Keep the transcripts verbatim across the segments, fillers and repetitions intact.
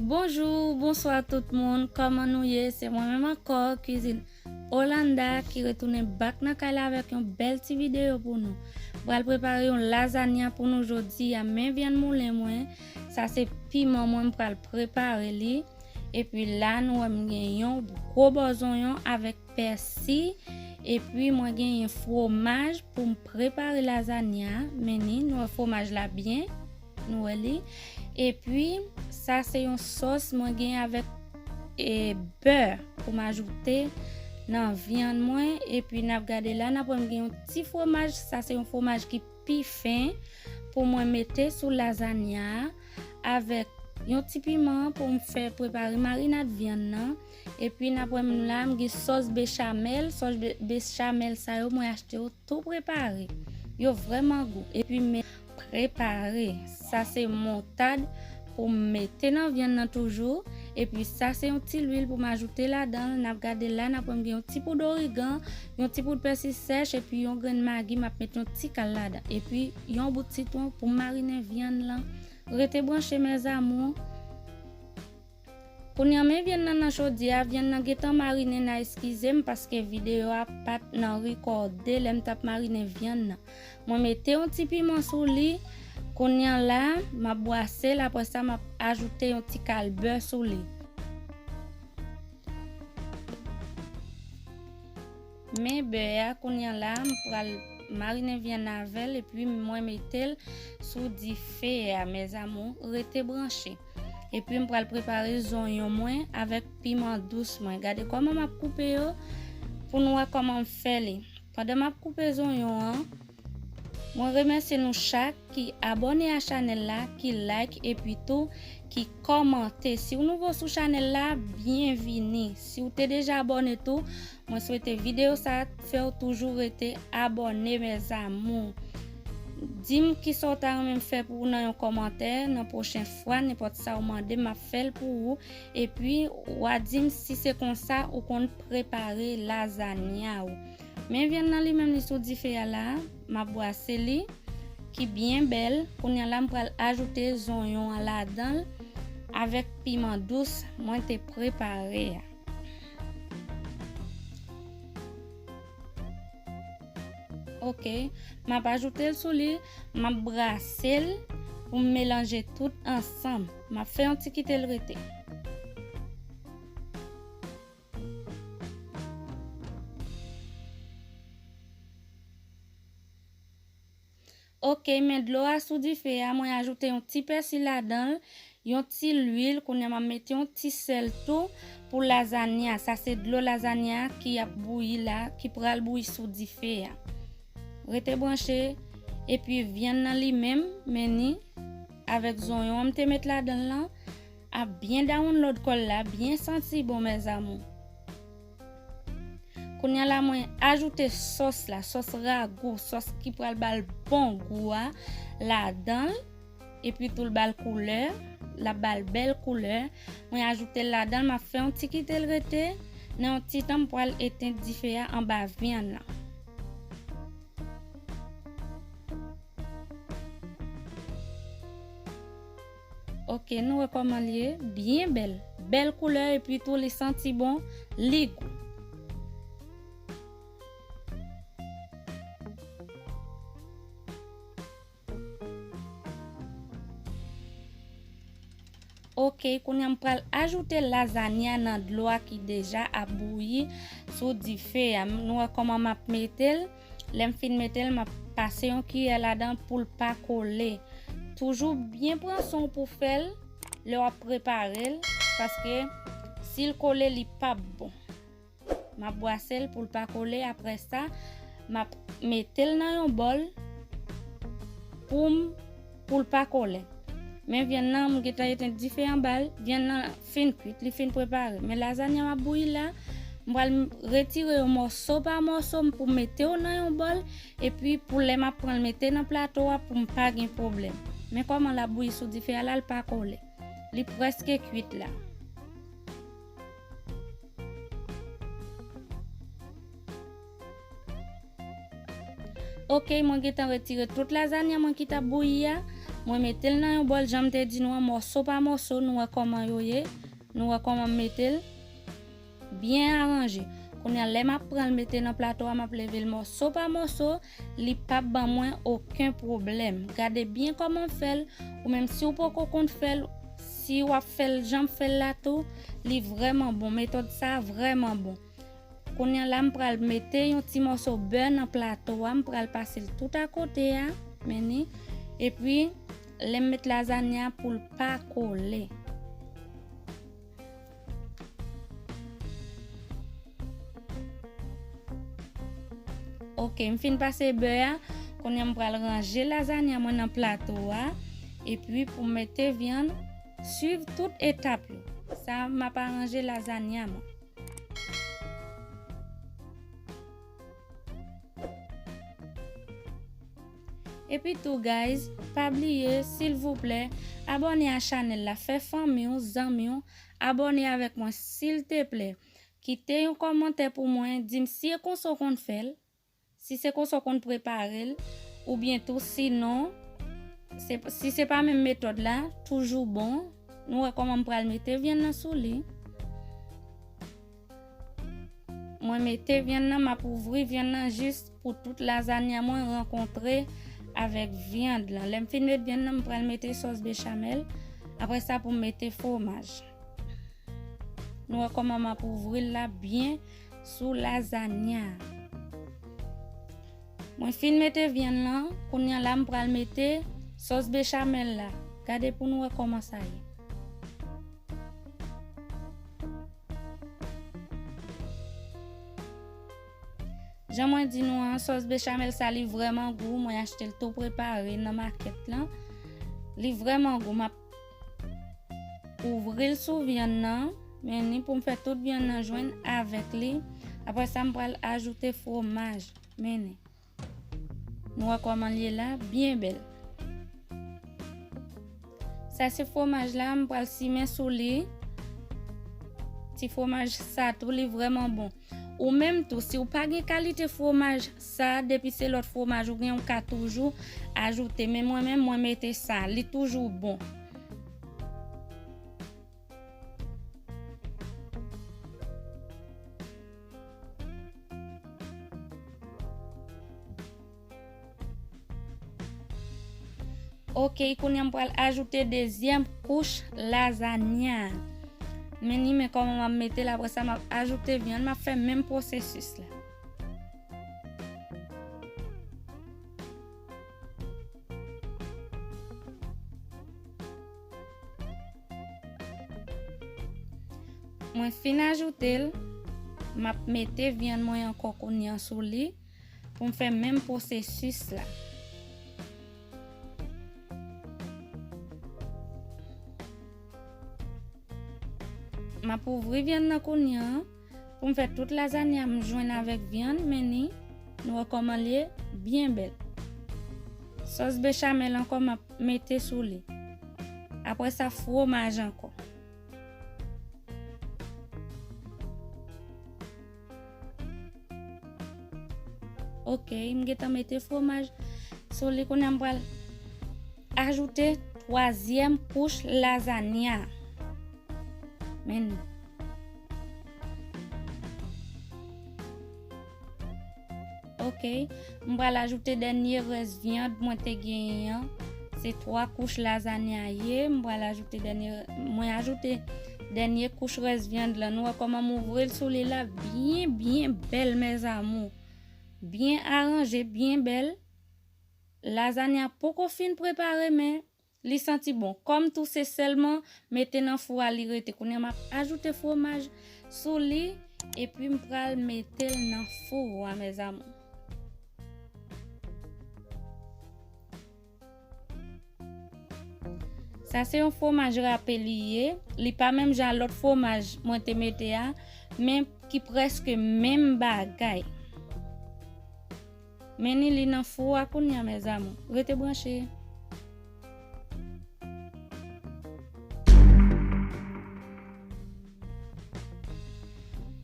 Bonjou, bonswa tout moun, kòman nou ye? Se mwen menm ankò, Kwizin Olanda, ki retounen back nan kay la avèk yon bèl ti videyo pou nou. M pral prepare yon lazanya pou nou jodi a, men vyann moulen mwen. Sa se piman mwen, m pral prepare li. Epi la, nou wè m gen yon gwo bò zonyon avèk pèsi. Epi mwen genyen fwomaj pou m prepare lazanya. Men ni, nou wè fwomaj la byen. Nou wè li. Epi, sa se yon sòs mwen gen avèk, e, bè pou m ajoute nan vyann mwen. Epi, n ap gade la, n ap wè m gen yon ti fwomaj. Sa se yon fwomaj ki pi fen pou mwen mete sou lazanya a, avèk yon ti piman pou m fè prepare marinad vyann nan. Epi, n ap wè m la, m gen sòs bechamel. Sòs be-, bechamel sa yo, mwen achte yo tou prepare. Yo vrèman gou. Epi, men prepare. Sa se moutad pou m mete nan vyann nan toujou. Epi, sa se yon ti lwil pou m ajoute ladan l. N ap gade la, n ap wè m gen yon ti poud origan, yon ti poud pèsi sèch, epi yon grenn magi, m ap mete yon ti kal ladan. Epi, yon bout sitwon pou m marinen vyann lan. Rete branche, mes amours. Kounye a, men vyann nan nan chodyè a, vyann nan gentan marinen, n a eskize m paske videyo a pa t nan rekòde lè m t ap marinen vyann nan. Mwen mete yon ti piman sou li. Kounye a la, m ap bwase l, apre sa, m ap ajoute yon ti kal bè sou li. Men bè a, kounye a la, m pral marinen vyann avè l, epi mwen mete l sou dife a, mes amours, rete branche. Epi m pral prepare zonyon mwen avèk piman dous mwen. Gade kòman m ap koupe yo pou nou wè kòman m fè li. Pandan m ap koupe zonyon an, mwen remèsye nou chak ki abòne a chanèl la, ki like epi tou ki kòmante. Si w nouvo sou chanèl la, byenvini. Si w te deja abòne tou, mwen swete videyo sa fè w toujou rete abòne, mes amours. Di m kisa w ta renmen m fè pou ou nan yon kòmantè. Nan pwochen fwa, nenpòt sa w mande m, m ap fè l pou ou. Epi, w a di m si se konsa ou konn prepare lazanya w. Men vyann nan li menm, li sou dife a la, m ap bwase li, ki byen bèl. Kounye a la, m pral ajoute zonyon an ladan l avèk piman dous mwen te prepare a. Ok, m ap ajoute l sou li, m ap brase l pou m melanje tout ansanm. M ap fè yon ti kite l rete. Ok, men dlo a sou dife a, mwen ajoute yon ti pèsi ladan l, yon ti lwil, kounye a m ap mete yon ti sèl tou pou lazanya. Sa se dlo lazanya ki ap bouyi la, ki pral bouyi sou dife a. Rete branche, epi vyann nan li menm, men ni, avèk zonyon an m te met ladan l lan, ap byen download kò l la, byen santi bon, mes amours. Kounye a la, mwen ajoute sòs la, sòs ragou, sòs ki pral ba l bon gou a, ladan l, epi tou l ba l koulè, l ap ba l bèl koulè. Mwen ajoute l ladan l, m ap fè yon ti kite l rete. Nan yon ti tan, m pral etenn dife a anba vyann nan. Ok, nou wè kòman li ye, byen bèl. Bèl koulè, epi tou li santi bon, li gou. Ok, kounye a m pral ajoute lazanya nan dlo a ki deja ap bouyi sou dife a. Nou wè kòman m ap mete l. Lè m fin mete l, m ap pase yon kiyè ladan pou l pa kole. Toujou byen pran swen w pou fè l lè w ap prepare l, paske si l kole, li p ap bon. M ap bwase l pou l pa kole. Apre sa, m ap mete l nan yon bòl pou m, pou l pa kole. Men vyann nan, m gentan etenn dife anba l. Vyann nan fin kwit, li fin prepare. Men lazanya m ap bouyi la, m pral retire yo mòso pa mòso pou m mete yo nan yon bòl. Epi pou lè m ap pran l mete nan plato a pou m pa gen pwoblèm. Men kòman l ap bouyi sou dife a la, l pa kole. Li prèske kwit la. Ok, mwen gentan retire tout lazanya mwen ki t ap bouyi a. Mwen mete l nan yon bòl, jan m te di nou an, mòso pa mòso, nou wè kòman yo ye, nou wè kòman m mete l, byen aranje. Kounye a, lè m ap pran l mete nan plato a, m ap leve l mòso pa mòso, li p ap ban mwen okenn pwoblèm. Gade byen kòman m fè l, ou menm si w poko konn fè l, si w ap fè l jan m fè l la tou, li vrèman bon. Metòd sa a vrèman bon. Kounye a la, m pral mete yon ti mòso bè nan plato a, m pral pase l tout akote a, men ni. Epi, lè m met lazanya pou l pa kole. Ok, m fin pase bè a. Kounye a, m pral ranje lazanya mwen nan plato a. Epi, pou m mete vyann, swiv tout etap yo. Sa, m ap aranje lazanya mwen. Epi tou, guys, pa bliye, silvouplè, abòne a chanèl la, fè fanmi w, zanmi w, abòne avèk mwen, silteplè. Kite yon kòmantè pou mwen, di m si e konsa w konn fè l, si se konsa w konn prepare l, oubyen tou, sinon, se, si se pa menm metòd la, toujou bon. Nou wè kòman m pral mete vyann nan sou li. Mwen mete vyann nan, m ap ouvri vyann nan jis pou tout lazanya mwen rankontre avèk vyann lan. Lè m fin met vyann nan, m pral mete sòs bechamèl. Apre sa, pou m mete fwomaj. Nou wè kòman m ap ouvri l la byen sou lazanya. Mwen fin mete vyann lan, kounye a la m pral mete sòs bechamèl la. Gade pou nou wè kòman sa ye. Jan mwen di nou an, sòs bechamèl sa li vrèman gou, mwen achte l tou prepare nan makèt lan. Li vrèman gou, m ap ouvri l sou vyann nan, men ni pou m fè tout vyann nan jwenn avèk li. Apre sa, m pral ajoute fwomaj, men ni. Nou wè kòman l ye la, byen bèl. Sa se fwomaj la, m pral simen sou li. Ti fwomaj sa tou, li vrèman bon. Ou menm tou, si w pa gen kalite fwomaj sa, depi se lòt fwomaj ou gen, ou ka toujou ajoute. Men mwen menm, mwen mete sa, li toujou bon. Ok, kounye a m pral ajoute dezyèm kouch lazanya. Men ni men kòman m ap mete l, apre sa m ap ajoute vyann, m ap fè menm pwosesis la. Mwen fin ajoute l, m ap mete vyann mwen ankò kounye a sou li pou m fè menm pwosesis la. M ap ouvri vyann nan kounye a pou m fè tout lazanya m jwenn avèk vyann, men ni, nou wè kòman l ye, byen bèl. Sòs bechamèl ankò m ap mete sou li. Apre sa, fwomaj ankò. Ok, m gentan mete fwomaj sou li, kounye a m pral ajoute twazyèm kouch lazanya. Men. Ok, m pral ajoute dènye rès vyann mwen te genyen an. Se twa kouch lazanya ye. M pral ajoute dènye, mwen ajoute dènye kouch rès vyann lan. Nou wè kòman m ouvri l sou li la, byen, byen bèl, mes amours. Byen aranje, byen bèl. Lazanya poko fin prepare, men li santi bon. Kòm tou se sèlman mete nan fou a li rete. Kounye a m ap ajoute fwomaj sou li, epi m pral mete l nan fou a, mes amours. Sa se yon fwomaj rape li ye. Li pa menm jan lòt fwomaj mwen te mete a, men ki prèske menm bagay. Men ni li nan fou a kounye a, mes amours. Rete branche.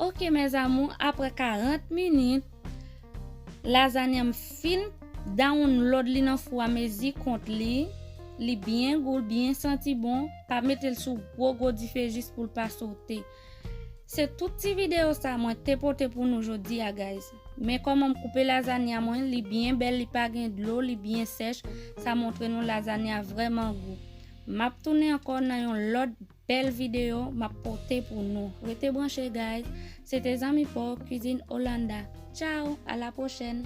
Ok, mes amours, apre karant minit, lazanya m fin download li nan fou a, mezi kont li. Li byen gou, l byen santi bon. Pa mete l sou gwo gwo dife jis pou l pa sote. Se tout ti videyo sa mwen te pote pou nou jodi a, guys. Men kòman m koupe lazanya mwen, li byen bèl, li pa gen dlo, li byen sèch. Sa montre nou lazanya vrèman gou. M ap tounen ankò nan yon lòt bèl videyo m ap pote pou nou. Rete branche, guys. Se te zanmi pa w, Cuisine Hollanda. Ciao, à la prochaine.